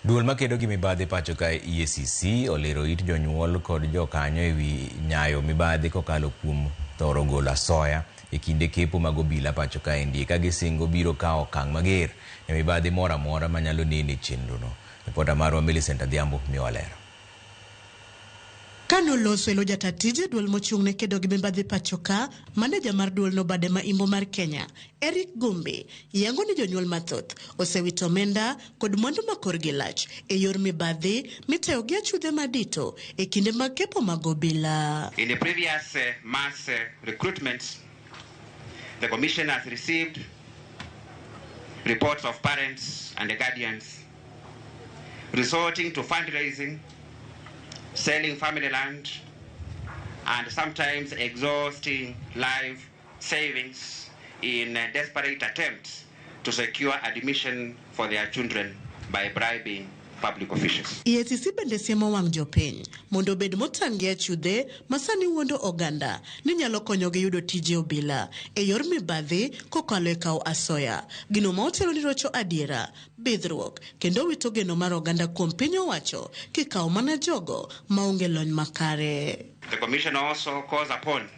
Duol makedo gi mibadhi pacho ka EACC olero it jonyuol kod jokanyo ewi nyayo mibadhi kokalo kuom thoro golo asoya e kinde kepo mag obila pacho kaendi ka gisingo biro kawo okang' mager ne mibadhi moro amora manyalo neno e chenro no. Ripota marwa Millicent Adhiambo miyowa ler. Kane oloso elo jata tije duol mochung' ne kedo gi mibadhi pacho ka, maneja mar duolno bade ma imbo mar Kenya, Eric Gumbi, yango ni jonyuol mathoth osewito omenda kod mwandu ma korgi lach e yor mibadhi mitayo gi achudhe madito e kinde mag kepo mag obila. In the previous mass recruitments, the Commission has received reports of parents and guardians resorting to fundraising, selling family land, and sometimes exhausting life savings in desperate attempts to secure admission for their children by bribing public officials. EACC bende siemo wang' jopiny mondo obed motang' gi achudhe ma sani wuondo oganda ni nyalo konyogi yudo tije obila e yor mibadhi kokalo e kawo asoya, gino ma otelo ni rocho adiera, bidhruok kendo wito geno mar oganda kuom piny owacho kikawo mana jogo maonge lony makare. The Commission also calls upon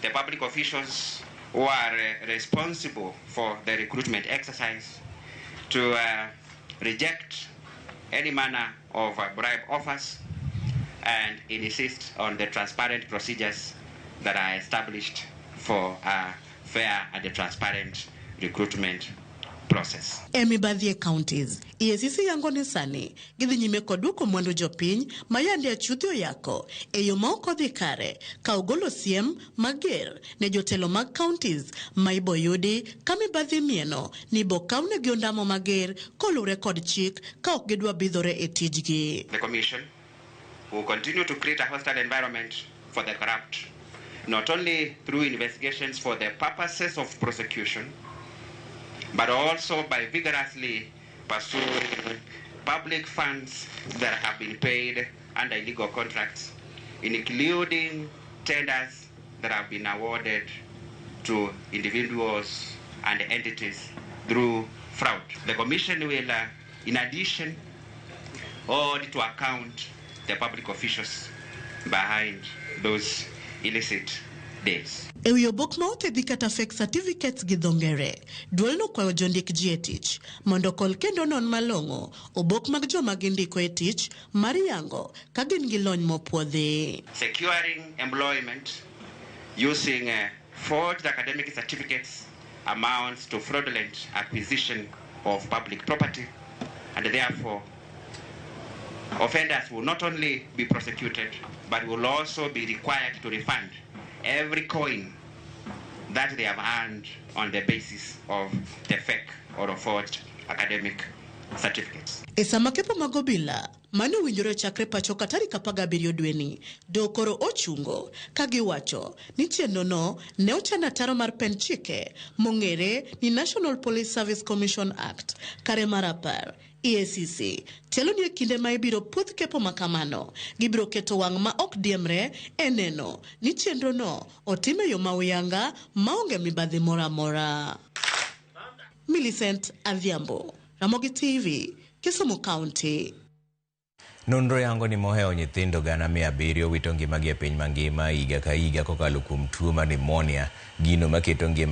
the public officials who are responsible for the recruitment exercise to reject any manner of bribe offers and insist on the transparent procedures that are established for a fair and a transparent recruitment process. E mibadhi e counties, EACC yango ni sani gidhi nyime kod duoko mwandu jopiny ma yande achudhe oyako e yo ma ok odhi kare ka ogolo siem mager ne jotelo mag counties ma iboyudi ka mibadhi mieno ni bokawnegi ondamo mager koluwore kod chik ka ok gidwa bidhore e tijgi. The Commission will continue to create a hostile environment for the corrupt, not only through investigations for the purposes of prosecution, but also by vigorously pursuing public funds that have been paid under illegal contracts, including tenders that have been awarded to individuals and entities through fraud. The Commission will, in addition, hold to account the public officials behind those illicit deals. E wi obok ma othedhi kata fake certificates gi dho ngere, duolno kwayo jondik ji e tich mondo okol kendo non malong'o obok mag joma gindiko e tich mar yango ka gin gi lony mopuodhi. Securing employment using forged academic certificates amounts to fraudulent acquisition of public property, and therefore offenders will not only be prosecuted but will also be required to refund every coin that they have earned on the basis of the fake or forged academic certificates. E sama kepo mag obila mane owinjore ochakre pacho ka tarik 17 dweni do koro ochungo ka giwacho ni chenrono ne ochan ataro mar pend chike mong'ere ni National Police Service Commission Act kare mar 10. EACC tielo ni e kinde ma ibiro puodh kepo ma kamano gibiro keto wang' ma ok diemre e neno ni chenrono otim e yo ma uyanga maonge mibadhi moro amora. Millicent Adhiambo, Ramogi TV, Kisumu County. Nonro yango ni mohewo nyithindo 700,000 wito ngimagi e piny mangima higa ka higa kokalo kuom tuo mar pneumonia, gino maketo ngima